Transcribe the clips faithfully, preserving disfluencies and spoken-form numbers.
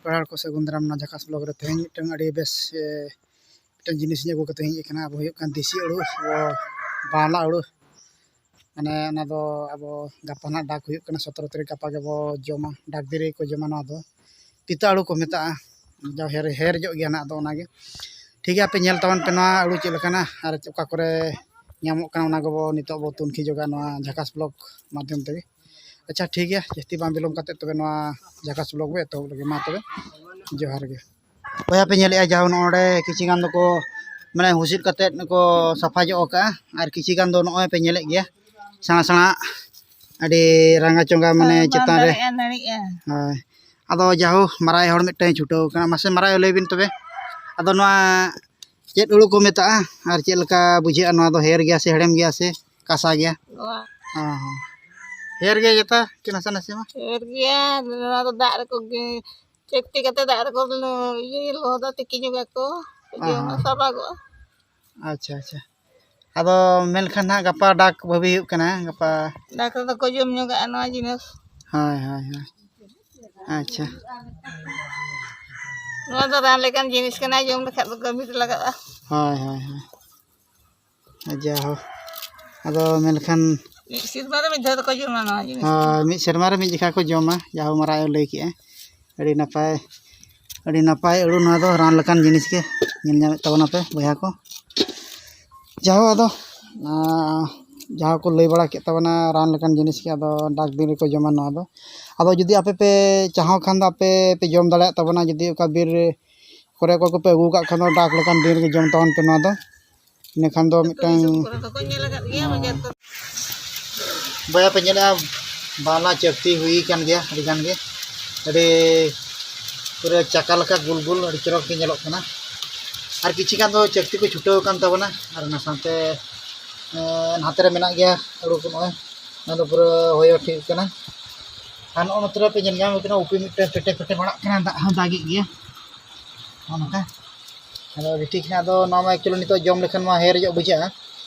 ᱯᱮᱲᱟ ᱦᱚᱲ ᱠᱚ, ᱥᱟᱹᱜᱩᱱ ᱫᱟᱨᱟᱢ ᱱᱚᱣᱟ ᱡᱷᱟᱠᱟᱥ ᱵᱞᱚᱜ ᱨᱮ᱾ ᱛᱮᱦᱮᱧ ᱢᱤᱫᱴᱟᱝ ᱟᱹᱰᱤ ᱵᱮᱥ, ᱮ, ᱢᱤᱫᱴᱟᱝ ᱡᱤᱱᱤᱥ ᱤᱧ ᱟᱹᱜᱩ ᱠᱟᱛᱮ ᱦᱮᱡ ᱟᱠᱟᱱᱟ᱾ ᱟᱵᱚ ᱦᱩᱭᱩᱜ ᱠᱟᱱ ᱫᱮᱥᱤ ᱟᱹᱲᱩ, ᱟᱵᱚ ᱵᱟᱣᱞᱟ ᱟᱹᱲᱩ, ᱢᱟᱱᱮ ᱚᱱᱟ ᱫᱚ ᱟᱵᱚ ᱜᱟᱯᱟ ᱱᱟᱜ ᱰᱟᱠ ᱦᱩᱭᱩᱜ ᱠᱟᱱᱟ, ᱥᱚᱛᱨᱚ ᱛᱟᱹᱨᱤᱠᱷ, ᱜᱟᱯᱟ ᱜᱮᱵᱚ ᱡᱚᱢᱟ, ᱰᱟᱠ ᱫᱤᱱ ᱨᱮᱜᱮ ᱠᱚ ᱡᱚᱢᱟ ᱱᱚᱣᱟ ᱫᱚ᱾ ᱛᱤᱛᱟᱹ ᱟᱹᱲᱩ ᱠᱚ ᱢᱮᱛᱟᱜᱼᱟ, ᱡᱟ ᱦᱮᱨ, ᱦᱮᱨ ᱧᱚᱜ ᱜᱮᱭᱟ ᱱᱟᱜ, ᱟᱫᱚ ᱚᱱᱟᱜᱮ᱾ ᱴᱷᱤᱠ ᱜᱮᱭᱟ, ᱟᱯᱮ ᱧᱮᱞ ᱛᱟᱵᱚᱱ ᱯᱮ ᱱᱚᱣᱟ ᱟᱹᱲᱩ ᱪᱮᱫ ᱞᱮᱠᱟᱱᱟ ᱟᱨ ᱚᱠᱟ ᱠᱚᱨᱮ ᱧᱟᱢᱚᱜ ᱠᱟᱱᱟ, ᱚᱱᱟ ᱜᱮᱵᱚ ᱱᱤᱛᱚᱜ ᱵᱚ ᱛᱩᱱᱠᱷᱤ ᱡᱚᱜᱟ ᱱᱚᱣᱟ ᱡᱷᱟᱠᱟᱥ ᱵᱞᱚᱜ ᱢᱟᱫᱽᱫᱷᱚᱢ ᱛᱮᱜᱮ᱾ ᱟᱪᱪᱷᱟ, ᱴᱷᱤᱠ ᱜᱮᱭᱟ, ᱡᱟᱹᱥᱛᱤ ᱵᱟᱝ ᱵᱤᱞᱚᱢ ᱠᱟᱛᱮ ᱛᱚᱵᱮ ᱱᱚᱣᱟ ᱡᱷᱟᱠᱟᱥ ᱵᱞᱚᱜ ᱵᱚ ᱮᱛᱚᱦᱚᱵ ᱞᱮᱜᱮ᱾ ᱢᱟ ᱛᱚᱵᱮ, ᱡᱚᱦᱟᱨ ᱜᱮ᱾ ᱵᱚᱭᱦᱟ ᱯᱮ ᱧᱮᱞᱮᱫᱼᱟ, ᱡᱟᱦᱟᱸ ᱱᱚᱰᱮ ᱠᱤᱪᱷᱤ ᱜᱟᱱ ᱫᱚᱠᱚ, ᱢᱟᱱᱮ, ᱦᱩᱥᱤᱫ ᱠᱟᱛᱮᱫ ᱠᱚ ᱥᱟᱯᱷᱟ ᱧᱚᱜ ᱟᱠᱟᱫᱼᱟ, ᱟᱨ ᱠᱤᱪᱷᱤ ᱜᱟᱱ ᱫᱚ ᱱᱚᱜᱼᱚᱭ ᱯᱮ ᱧᱮᱞᱮᱫ ᱜᱮᱭᱟ, ᱥᱮᱬᱟ ᱥᱮᱬᱟ ᱟᱹᱰᱤ ᱨᱟᱸᱜᱟ ᱪᱚᱸᱜᱟ, ᱢᱟᱱᱮ, ᱦᱳᱭ, ᱵᱟᱝ ᱪᱮᱛᱟᱱ ᱨᱮ᱾ ᱫᱟᱨᱮᱜᱼᱟ, ᱱᱟᱹᱲᱤᱜᱼᱟ᱾ ᱦᱳᱭ, ᱟᱫᱚ ᱡᱟᱦᱳ, ᱢᱟᱨᱟᱝ ᱦᱚᱲ ᱢᱤᱫᱴᱟᱝ ᱪᱷᱩᱴᱟᱹᱣ ᱠᱟᱱᱟ᱾ ᱢᱟᱥᱮ, ᱢᱟᱨᱟᱝ, ᱞᱟᱹᱭ ᱵᱤᱱ ᱛᱚᱵᱮ, ᱟᱫᱚ ᱱᱚᱣᱟ ᱪᱮᱫ ᱟᱹᱲᱩ ᱠᱚ ᱢᱮᱛᱟᱜᱼᱟ ᱟᱨ ᱪᱮᱫ ᱞᱮᱠᱟ ᱵᱩᱡᱷᱟᱹᱜᱼᱟ? ᱱᱚᱣᱟ ᱫᱚ ᱦᱮᱨ ᱜᱮᱭᱟ ᱥᱮ ᱦᱮᱲᱮᱢ ᱜᱮᱭᱟ ᱥᱮ ᱠᱟᱥᱟ ᱜᱮᱭᱟ? ᱱᱚᱣᱟ ᱦᱚᱸ, ᱦᱚᱸ᱾ ᱦᱮᱨ ᱜᱮᱭᱟ ᱡᱚᱛᱚ ᱠᱤ ᱱᱟᱥᱮ ᱱᱟᱥᱮ ᱢᱟ? ᱦᱮᱨ ᱜᱮᱭᱟ, ᱱᱚᱣᱟ ᱫᱚ ᱫᱟᱜ ᱨᱮᱠᱚ ᱜᱮ-, ᱪᱟᱹᱠᱛᱤ ᱠᱟᱛᱮ ᱫᱟᱜ ᱨᱮᱠᱚ ᱞᱚ-, ᱤᱭᱟᱹ ᱞᱚᱦᱚᱫᱟ, ᱛᱤᱠᱤ ᱧᱚᱜᱟ ᱠᱚ, ᱦᱚᱸ, ᱡᱚᱢᱟ, ᱦᱚᱸ᱾ ᱥᱟᱵᱟᱜᱚᱜᱼᱟ᱾ ᱟᱪᱪᱷᱟ, ᱟᱪᱪᱷᱟ᱾ ᱟᱫᱚ ᱢᱮᱱᱠᱷᱟᱱ ᱦᱟᱸᱜ ᱜᱟᱯᱟ ᱰᱟᱠ ᱵᱷᱟᱹᱵᱤ ᱦᱩᱭᱩᱜ ᱠᱟᱱᱟ, ᱜᱟᱯᱟ᱾ ᱰᱟᱠ ᱨᱮᱫᱚ ᱠᱚ ᱡᱚᱢ ᱧᱚᱜᱟᱜᱼᱟ ᱱᱚᱣᱟ ᱡᱤᱱᱤᱥ᱾ ᱦᱳᱭ, ᱦᱳᱭ, ᱦᱳᱭ᱾ ᱟᱪᱪᱷᱟ᱾ ᱱᱚᱣᱟ ᱫᱚ ᱨᱟᱱ ᱞᱮᱠᱟᱱ ᱡᱤᱱᱤᱥ ᱠᱟᱱᱟ, ᱡᱚᱢ ᱞᱮᱠᱷᱟᱡ ᱫᱚ ᱠᱟᱹᱢᱤ ᱨᱮ ᱞᱟᱜᱟᱜᱼᱟ᱾ ᱦᱳᱭ, ᱦᱳᱭ, ᱦᱳᱭ᱾ ᱡᱟᱦᱳ, ᱟᱫᱚ ᱢᱮᱱᱠᱷᱟᱱ ᱢᱤᱫ ᱥᱮᱨᱢᱟ ᱨᱮ ᱢᱤᱫ ᱫᱷᱟᱣ ᱫᱚᱠᱚ ᱡᱚᱢᱟ ᱱᱚᱣᱟ ᱡᱤᱱᱤᱥ᱾ ᱦᱳᱭ, ᱢᱤᱫ ᱥᱮᱨᱢᱟ ᱨᱮ ᱢᱤᱫ ᱡᱚᱠᱷᱟ ᱠᱚ ᱡᱚᱢᱟ, ᱡᱟᱦᱳ, ᱢᱟᱨᱟᱝ ᱮ ᱞᱟᱹᱭ ᱠᱮᱜᱼᱟ᱾ ᱟᱹᱰᱤ ᱱᱟᱯᱟᱭ, ᱟᱹᱰᱤ ᱱᱟᱯᱟᱭ ᱟᱹᱲᱩ, ᱱᱚᱣᱟ ᱫᱚ ᱨᱟᱱ ᱞᱮᱠᱟᱱ ᱡᱤᱱᱤᱥ ᱜᱮ᱾ ᱧᱮᱞ ᱧᱟᱢᱮᱫ ᱛᱟᱵᱚᱱᱟ ᱯᱮ ᱵᱚᱭᱦᱟ ᱠᱚ, ᱡᱟᱦᱳ, ᱟᱫᱚ, ᱟᱸ, ᱡᱟᱦᱟᱸ ᱠᱚ ᱞᱟᱹᱭ ᱵᱟᱲᱟ ᱠᱮᱫ ᱛᱟᱵᱚᱱᱟ ᱨᱟᱱ ᱞᱮᱠᱟᱱ ᱡᱤᱱᱤᱥ ᱜᱮ, ᱟᱫᱚ ᱰᱟᱠ ᱫᱤᱱ ᱨᱮᱠᱚ ᱡᱚᱢᱟ ᱱᱚᱣᱟ ᱫᱚ᱾ ᱟᱫᱚ ᱡᱩᱫᱤ ᱟᱯᱮ ᱯᱮ ᱪᱟᱦᱚ ᱠᱷᱟᱱ ᱫᱚ, ᱟᱯᱮ ᱯᱮ ᱡᱚᱢ ᱫᱟᱲᱮᱭᱟᱜ ᱛᱟᱵᱚᱱᱟ, ᱡᱩᱫᱤ ᱚᱠᱟ ᱵᱤᱨ ᱨᱮ ᱠᱚᱨᱮ ᱚᱠᱚᱭ ᱠᱚᱯᱮ ᱟᱹᱜᱩ ᱟᱠᱟᱫ ᱠᱷᱟᱱ ᱫᱚ, ᱰᱟᱠ ᱞᱮᱠᱟᱱ ᱫᱤᱱ ᱨᱮᱜᱮ ᱡᱚᱢ ᱛᱟᱵᱚᱱ ᱯᱮ ᱱᱚᱣᱟ ᱫᱚ᱾ ᱤᱱᱟᱹᱠᱷᱟᱱ ᱫᱚ ᱟᱹᱛᱩ ᱢᱤᱫᱴᱟᱝ, ᱫᱤᱥᱚᱢ ᱠᱚᱨᱮ ᱫᱚᱠᱚ ᱧᱮᱞ ᱟᱠᱟᱫ ᱜᱮᱭᱟ, ᱦᱮᱸ᱾ ᱵᱟᱡᱟᱨ ᱠᱚᱨᱮ᱾ ᱵᱚᱭᱦᱟ ᱯᱮ ᱧᱮᱞᱮᱜᱼᱟ, ᱵᱟᱣᱞᱟ ᱪᱟᱹᱠᱛᱤ ᱦᱩᱭ ᱟᱠᱟᱱ ᱜᱮᱭᱟ ᱟᱹᱰᱤ ᱜᱟᱱ ᱜᱮ, ᱟᱹᱰᱤ ᱯᱩᱨᱟᱹ ᱪᱟᱠᱟ ᱞᱮᱠᱟ ᱜᱩᱞ ᱜᱩᱞ, ᱟᱹᱰᱤ ᱪᱚᱨᱚᱠ ᱜᱮ ᱧᱮᱞᱚᱜ ᱠᱟᱱᱟ᱾ ᱟᱨ ᱠᱤᱪᱷᱤ ᱜᱟᱱ ᱫᱚ ᱪᱟᱹᱠᱛᱤ ᱠᱚ ᱪᱷᱩᱴᱟᱹᱣ ᱟᱠᱟᱱ ᱛᱟᱵᱚᱱᱟ, ᱟᱨ ᱚᱱᱟ ᱥᱟᱶᱛᱮ, ᱮᱸ, ᱱᱟᱛᱮ ᱨᱮ ᱢᱮᱱᱟᱜ ᱜᱮᱭᱟ ᱟᱹᱲᱩ ᱠᱚ, ᱱᱚᱜᱼᱚᱭ ᱱᱚᱣᱟ ᱫᱚ ᱯᱩᱨᱟᱹ ᱦᱚᱭᱚ ᱴᱷᱤᱠ ᱠᱟᱱᱟ᱾ ᱟᱨ ᱱᱚᱜᱼᱚ ᱱᱚᱛᱮ ᱨᱮ ᱯᱮ ᱧᱮᱞ ᱧᱟᱢᱮᱫ ᱠᱟᱱᱟ, ᱩᱯᱤ ᱢᱤᱫᱴᱮᱱ ᱯᱮᱴᱮ ᱯᱮᱴᱮ ᱯᱟᱲᱟᱜ ᱠᱟᱱᱟ, ᱫᱟᱜ ᱦᱚᱸ ᱫᱟᱜᱮᱫ ᱜᱮᱭᱟ᱾ ᱱᱚᱜᱼᱚ ᱱᱚᱝᱠᱟ᱾ ᱟᱫᱚ ᱟᱹᱰᱤ ᱴᱷᱤᱠ ᱦᱟᱸᱜ, ᱟᱫᱚ ᱱᱚᱣᱟ ᱢᱟ actually ᱱᱤᱛᱚᱜ ᱡᱚᱢ ᱞᱮᱠᱷᱟᱱ ᱢᱟ ᱦᱮᱨ ᱧᱚᱜ ᱵᱩᱡᱷᱟᱹᱜᱼᱟ᱾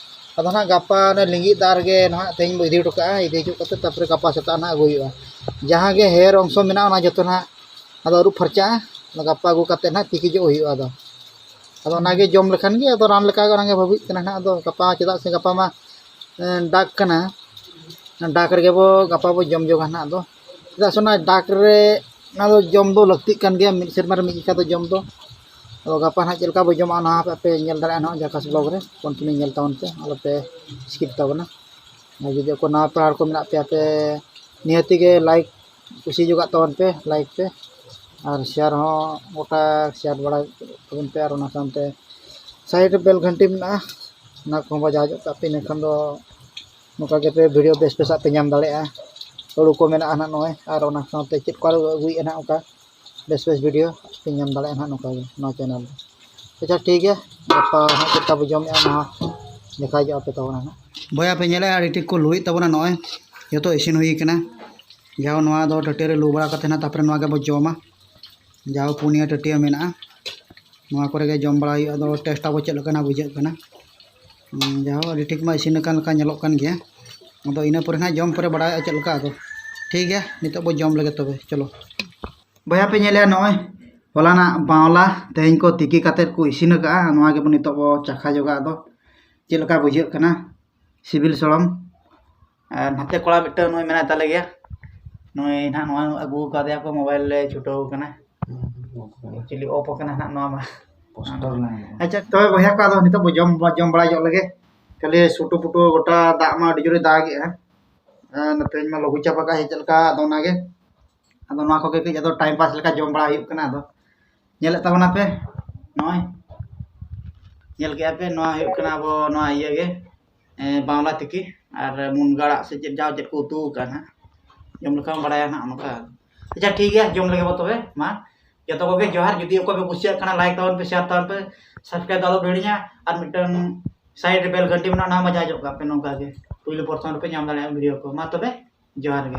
ᱟᱫᱚ ᱱᱟᱦᱟᱜ ᱜᱟᱯᱟ ᱚᱱᱟ ᱞᱤᱸᱜᱤ ᱫᱟᱜ ᱨᱮᱜᱮ ᱱᱟᱦᱟᱜ ᱛᱮᱦᱮᱧ ᱵᱚ ᱤᱫᱤ ᱦᱚᱴᱚ ᱠᱟᱜᱼᱟ, ᱤᱫᱤ ᱦᱚᱪᱚ ᱠᱟᱛᱮ ᱛᱟᱨᱯᱚᱨᱮ ᱜᱟᱯᱟ ᱥᱮᱛᱟᱜ ᱱᱟᱦᱟᱜ ᱟᱹᱜᱩ ᱦᱩᱭᱩᱜᱼᱟ᱾ ᱡᱟᱦᱟᱸ ᱜᱮ ᱦᱮᱨ ᱚᱝᱥᱚ ᱢᱮᱱᱟᱜᱼᱟ, ᱚᱱᱟ ᱡᱚᱛᱚ ᱱᱟᱦᱟᱜ ᱟᱫᱚ ᱟᱹᱨᱩᱵ ᱯᱷᱟᱨᱪᱟᱜᱼᱟ᱾ ᱟᱫᱚ ᱜᱟᱯᱟ ᱟᱹᱜᱩ ᱠᱟᱛᱮᱫ ᱱᱟᱦᱟᱜ ᱛᱤᱠᱤ ᱡᱚᱜ ᱦᱩᱭᱩᱜᱼᱟ᱾ ᱟᱫᱚ ᱟᱫᱚ ᱚᱱᱟᱜᱮ ᱡᱚᱢ ᱞᱮᱠᱷᱟᱱ ᱜᱮ ᱟᱫᱚ ᱨᱟᱱ ᱞᱮᱠᱟ ᱜᱮ ᱚᱱᱟᱜᱮ ᱵᱷᱟᱹᱵᱤᱜ ᱠᱟᱱᱟ ᱱᱟᱦᱟᱜ᱾ ᱟᱫᱚ ᱜᱟᱯᱟ, ᱪᱮᱫᱟᱜ ᱥᱮ ᱜᱟᱯᱟ ᱢᱟ ᱮᱸ, ᱰᱟᱠ ᱠᱟᱱᱟ, ᱰᱟᱠ ᱨᱮᱜᱮ ᱵᱚ ᱜᱟᱯᱟ ᱵᱚ ᱡᱚᱢ ᱡᱚᱝᱟ ᱱᱟᱦᱟᱜ᱾ ᱟᱫᱚ ᱪᱮᱫᱟᱜ ᱥᱮ ᱚᱱᱟ ᱰᱟᱠ ᱨᱮ ᱚᱱᱟ ᱫᱚ ᱡᱚᱢ ᱫᱚ ᱞᱟᱹᱠᱛᱤᱜ ᱠᱟᱱ ᱜᱮᱭᱟ, ᱢᱤᱫ ᱥᱮᱨᱢᱟ ᱨᱮ ᱢᱤᱫ ᱡᱚᱠᱷᱟ ᱫᱚ ᱡᱚᱢ ᱫᱚ᱾ ᱟᱫᱚ ᱜᱟᱯᱟ ᱱᱟᱦᱟᱜ ᱪᱮᱫ ᱞᱮᱠᱟ ᱵᱚ ᱡᱚᱢᱟ, ᱚᱱᱟ ᱦᱚᱸ ᱟᱯᱮ ᱧᱮᱞ ᱫᱟᱲᱮᱭᱟᱜᱼᱟ ᱱᱟᱦᱟᱜ ᱡᱟᱠᱟᱥ ᱵᱞᱚᱜ ᱨᱮ, ᱠᱚᱱᱴᱤᱱᱤᱭᱩ ᱧᱮᱞ ᱛᱟᱵᱚᱱ ᱯᱮ, ᱟᱞᱚ ᱯᱮ ᱥᱠᱤᱯ ᱛᱟᱵᱚᱱᱟ᱾ ᱟᱨ ᱡᱩᱫᱤ ᱚᱠᱚᱭ ᱱᱟᱣᱟ ᱯᱮᱲᱟ ᱦᱚᱲ ᱠᱚ ᱢᱮᱱᱟᱜ ᱯᱮᱭᱟ, ᱯᱮ ᱱᱤᱦᱟᱹᱛᱤ ᱜᱮ ᱞᱟᱭᱤᱠ ᱠᱩᱥᱤ ᱡᱚᱜᱟᱜ ᱛᱟᱵᱚᱱ ᱯᱮ, ᱞᱟᱭᱤᱠ ᱯᱮ ᱟᱨ ᱥᱮᱭᱟᱨ ᱦᱚᱸ ᱜᱚᱴᱟ ᱥᱮᱭᱟᱨ ᱵᱟᱲᱟ ᱛᱟᱵᱚᱱ ᱯᱮ᱾ ᱟᱨ ᱚᱱᱟ ᱥᱟᱶᱛᱮ ᱥᱟᱭᱤᱰ ᱨᱮ ᱵᱮᱞ ᱜᱷᱟᱱᱴᱤ ᱢᱮᱱᱟᱜᱼᱟ, ᱚᱱᱟ ᱠᱚᱦᱚᱸ ᱵᱟᱡᱟᱣ ᱧᱚᱜ ᱠᱟᱜ ᱯᱮ, ᱤᱱᱟᱹᱠᱷᱟᱱ ᱫᱚ ᱱᱚᱝᱠᱟ ᱜᱮ ᱯᱮ ᱵᱷᱤᱰᱤᱭᱳ ᱵᱮᱥ ᱵᱮᱥᱟᱜ ᱯᱮ ᱧᱟᱢ ᱫᱟᱲᱮᱭᱟᱜᱼᱟ᱾ ᱦᱩᱲᱩ ᱠᱚ ᱢᱮᱱᱟᱜᱼᱟ ᱱᱟᱦᱟᱜ ᱱᱚᱜᱼᱚᱭ, ᱟᱨ ᱚᱱᱟ ᱥᱟᱶᱛᱮ ᱪᱮᱫ ᱠᱚ ᱟᱨᱚ ᱟᱹᱜᱩᱭᱮᱫᱼᱟ ᱱᱟᱦᱟᱜ, ᱚᱱᱠᱟ ᱵᱮᱥ ᱵᱮᱥ ᱵᱷᱤᱰᱤᱭᱳ ᱯᱮ ᱧᱟᱢ ᱫᱟᱲᱮᱭᱟᱜᱼᱟ ᱱᱟᱦᱟᱜ ᱱᱚᱝᱠᱟ ᱜᱮ ᱱᱚᱣᱟ ᱪᱮᱱᱮᱞ ᱨᱮ᱾ ᱟᱪᱪᱷᱟ, ᱴᱷᱤᱠ ᱜᱮᱭᱟ, ᱜᱟᱯᱟ ᱱᱟᱦᱟᱜ ᱪᱮᱫ ᱞᱮᱠᱟ ᱵᱚ ᱡᱚᱢᱮᱫᱼᱟ, ᱚᱱᱟ ᱦᱚᱸ ᱫᱮᱠᱷᱟᱣ ᱧᱚᱜ ᱟᱯᱮ ᱛᱟᱵᱚᱱᱟ ᱱᱟᱦᱟᱜ᱾ ᱵᱚᱭᱦᱟ ᱯᱮ ᱧᱮᱞᱮᱫᱼᱟ, ᱟᱹᱰᱤ ᱴᱷᱤᱠ ᱠᱚ ᱞᱩᱭᱮᱫ ᱛᱟᱵᱚᱱᱟ᱾ ᱱᱚᱜᱼᱚᱭ ᱡᱚᱛᱚ ᱤᱥᱤᱱ ᱦᱩᱭ ᱠᱟᱱᱟ᱾ ᱡᱟᱦᱟᱸ ᱱᱚᱣᱟ ᱫᱚ ᱴᱟᱹᱴᱭᱟᱹ ᱨᱮ ᱞᱩ ᱵᱟᱲᱟ ᱠᱟᱛᱮ ᱱᱟᱦᱟᱜ ᱛᱟᱨᱯᱚᱨᱮ ᱱᱚᱣᱟ ᱜᱮᱵᱚ ᱡᱚᱢᱟ᱾ ᱡᱟᱦᱟᱸ ᱯᱩᱱᱭᱟᱹ ᱴᱟᱹᱴᱭᱟᱹ ᱢᱮᱱᱟᱜᱼᱟ, ᱱᱚᱣᱟ ᱠᱚᱨᱮ ᱜᱮ ᱡᱚᱢ ᱵᱟᱲᱟ ᱦᱩᱭᱩᱜᱼᱟ᱾ ᱟᱫᱚ ᱴᱮᱥᱴ ᱟᱵᱚ ᱪᱮᱫ ᱞᱮᱠᱟᱱᱟᱜ ᱵᱩᱡᱷᱟᱹᱜ ᱠᱟᱱᱟ᱾ ᱦᱩᱸ, ᱡᱟᱦᱟᱸ ᱟᱹᱰᱤ ᱴᱷᱤᱠ ᱢᱟ ᱤᱥᱤᱱ ᱟᱠᱟᱱ ᱞᱮᱠᱟ ᱧᱮᱞᱚᱜ ᱠᱟᱱ ᱜᱮᱭᱟ᱾ ᱟᱫᱚ ᱤᱱᱟᱹ ᱯᱚᱨᱮ ᱦᱟᱸᱜ ᱡᱚᱢ ᱯᱚᱨᱮ ᱵᱟᱲᱟᱭᱚᱜᱼᱟ ᱪᱮᱫ ᱞᱮᱠᱟ᱾ ᱟᱫᱚ ᱴᱷᱤᱠ ᱜᱮᱭᱟ, ᱱᱤᱛᱚᱜ ᱵᱚ ᱡᱚᱢ ᱞᱮᱜᱮ ᱛᱚᱵᱮ, ᱪᱚᱞᱚ᱾ ᱵᱚᱭᱦᱟ ᱯᱮ ᱧᱮᱞᱮᱜᱼᱟ, ᱱᱚᱜᱼᱚᱭ ᱦᱚᱞᱟᱱᱟᱜ ᱵᱟᱣᱞᱟ ᱛᱮᱦᱮᱧ ᱠᱚ ᱛᱤᱠᱤ ᱠᱟᱛᱮᱫ ᱠᱚ ᱤᱥᱤᱱ ᱟᱠᱟᱜᱼᱟ᱾ ᱱᱚᱣᱟ ᱜᱮᱵᱚ ᱱᱤᱛᱚᱜ ᱵᱚ ᱪᱟᱠᱷᱟ ᱡᱚᱜᱟ᱾ ᱟᱫᱚ ᱪᱮᱫ ᱞᱮᱠᱟ ᱵᱩᱡᱷᱟᱹᱜ ᱠᱟᱱᱟ ᱥᱤᱵᱤᱞ ᱥᱚᱲᱚᱢ? ᱟᱨ ᱱᱟᱛᱮ ᱠᱚᱲᱟ ᱢᱤᱫᱴᱟᱝ ᱱᱩᱭ ᱢᱮᱱᱟᱭ ᱛᱟᱞᱮ ᱜᱮᱭᱟ, ᱱᱩᱭ ᱱᱟᱦᱟᱜ ᱱᱚᱣᱟ ᱟᱹᱜᱩ ᱠᱟᱫᱮᱭᱟ ᱠᱚ, ᱢᱳᱵᱟᱭᱤᱞ ᱞᱮ ᱪᱷᱩᱴᱟᱹᱣ ᱠᱟᱱᱟ᱾ ᱮᱠᱪᱩᱭᱮᱞᱤ ᱚᱯᱷ ᱟᱠᱟᱱᱟ ᱱᱟᱦᱟᱜ ᱱᱚᱣᱟ ᱢᱟ᱾ Poster line. ᱟᱪᱪᱷᱟ, ᱛᱚᱵᱮ ᱵᱚᱭᱦᱟ ᱠᱚ, ᱟᱫᱚ ᱱᱤᱛᱚᱜ ᱵᱚ ᱡᱚᱢ, ᱵᱚ ᱡᱚᱢ ᱵᱟᱲᱟ ᱧᱚᱜ ᱞᱮᱜᱮ᱾ ᱠᱷᱟᱹᱞᱤ ᱥᱩᱴᱩ ᱯᱩᱴᱩ ᱜᱚᱴᱟ ᱫᱟᱜ ᱢᱟ ᱟᱹᱰᱤ ᱡᱳᱨᱮ ᱫᱟᱜᱮᱜᱼᱟ᱾ ᱟᱨ ᱛᱮᱦᱮᱧ ᱢᱟ ᱞᱚᱜᱷᱩ ᱪᱟᱯ ᱟᱠᱟᱫ ᱪᱮᱫ ᱞᱮᱠᱟ, ᱟᱫᱚ ᱚᱱᱟᱜᱮ᱾ ᱟᱫᱚ ᱱᱚᱣᱟ ᱠᱚᱜᱮ ᱠᱟᱹᱡ ᱟᱫᱚ ᱴᱟᱭᱤᱢ ᱯᱟᱥ ᱞᱮᱠᱟ ᱡᱚᱢ ᱵᱟᱲᱟ ᱦᱩᱭᱩᱜ ᱠᱟᱱᱟ᱾ ᱟᱫᱚ ᱧᱮᱞᱮᱫ ᱛᱟᱵᱚᱱᱟᱯᱮ ᱱᱚᱜᱼᱚᱭ, ᱧᱮᱞ ᱠᱮᱜᱼᱟ ᱯᱮ, ᱱᱚᱣᱟ ᱦᱩᱭᱩᱜ ᱠᱟᱱᱟ ᱟᱵᱚ ᱱᱚᱣᱟ ᱤᱭᱟᱹ ᱜᱮ, ᱮ, ᱵᱟᱣᱞᱟ ᱛᱤᱠᱤ ᱟᱨ ᱢᱩᱱᱜᱟᱹ ᱟᱲᱟᱜ ᱥᱮ ᱪᱮᱫ ᱡᱟᱣ ᱪᱮᱫ ᱠᱚ ᱩᱛᱩ ᱟᱠᱟᱫᱼᱟ ᱱᱟᱦᱟᱜ, ᱡᱚᱢ ᱞᱮᱠᱷᱟᱱ ᱵᱟᱲᱟᱭᱟ ᱱᱟᱦᱟᱜ ᱱᱚᱝᱠᱟ᱾ ᱟᱪᱪᱷᱟ, ᱴᱷᱤᱠ ᱜᱮᱭᱟ, ᱡᱚᱢ ᱞᱮᱜᱮ ᱵᱚ ᱛᱚᱵᱮ᱾ ᱢᱟ ᱡᱚᱛᱚ ᱠᱚᱜᱮ ᱡᱚᱦᱟᱨ᱾ ᱡᱩᱫᱤ ᱚᱠᱚᱭ ᱯᱮ ᱠᱩᱥᱤᱭᱟᱜ ᱠᱟᱱᱟ, ᱞᱟᱭᱤᱠ ᱛᱟᱵᱚᱱ ᱯᱮ, ᱥᱮᱭᱟᱨ ᱛᱟᱵᱚᱱ ᱯᱮ, ᱥᱟᱵᱥᱠᱨᱟᱭᱤᱵ ᱫᱚ ᱟᱞᱚ ᱯᱮ ᱦᱤᱲᱤᱧᱟ᱾ ᱟᱨ ᱢᱤᱫᱴᱟᱝ ᱥᱟᱭᱤᱰ ᱨᱮ ᱵᱮᱞ ᱜᱷᱟᱱᱴᱤ ᱢᱮᱱᱟᱜᱼᱟ, ᱚᱱᱟ ᱦᱚᱸ ᱵᱟᱡᱟᱣ ᱧᱚᱜ ᱠᱟᱜ ᱯᱮ, ᱱᱚᱝᱠᱟ ᱜᱮ ᱯᱩᱭᱞᱩ ᱯᱨᱚᱛᱷᱚᱢ ᱨᱮᱯᱮ ᱧᱟᱢ ᱫᱟᱲᱮᱭᱟᱜᱼᱟ ᱵᱷᱤᱰᱤᱭᱳ ᱠᱚ᱾ ᱢᱟ ᱛᱚᱵᱮ, ᱡᱚᱦᱟᱨ ᱜᱮ᱾